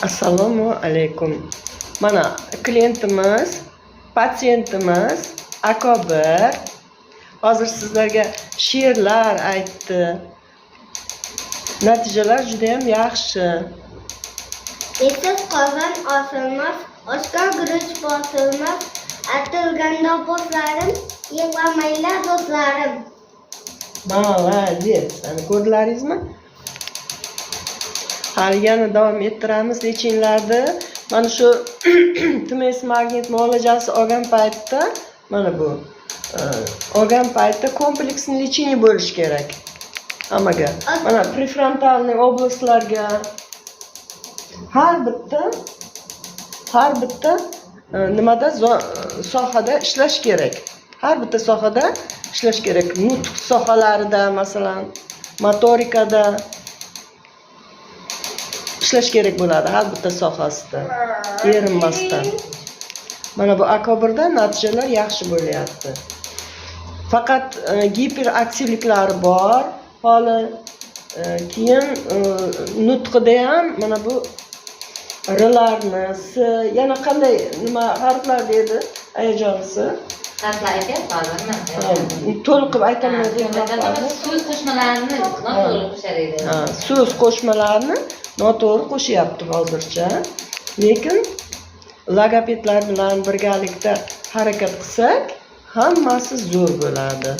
Assalomu alaykum. Mana klientimiz, patsientimiz Akobir hozir sizlarga she'rlar aytdi. Natijalar juda ham yaxshi. Esiz qozon osilmas, oshga guruch bosilmas. Atilganda postlarim, yig'lamanglar, do'stlarim. Молодец. Ana, ko'rdilaringizmi? Hali yana davom ettiramiz лечение larni. Mana shu ТМС magnit muolajasi olgan paytda, mana bu olgan paytda комплексный лечение bo'lishi kerak hammaga. Mana префронтальный область larga har bitta nimada sohada ishlash kerak. Har bitta sohada ishlash kerak. Nutq sohalarida, masalan, motorikada ishlash kerak bo'ladi har bitta sohasida erinmasdan. Mana bu Akobirda natijalar yaxshi bo'lyapti. Faqat giperaktivliklari bor holi, keyin nutqida ham mana bu rlarni, s, yana qanday nima harflar dedi ayajonisi? Harflar aytyapti hozirmi? Ha, to'liq qilib aytolmaydigan harflarni. So'z qo'shmalarini noto'g'ri qo'shar edi. Ha, so'z qo'shmalarini noto'g'ri qo'shyapti hozircha, lekin logopedlar bilan birgalikda harakat qilsak, hammasi zo'r bo'ladi.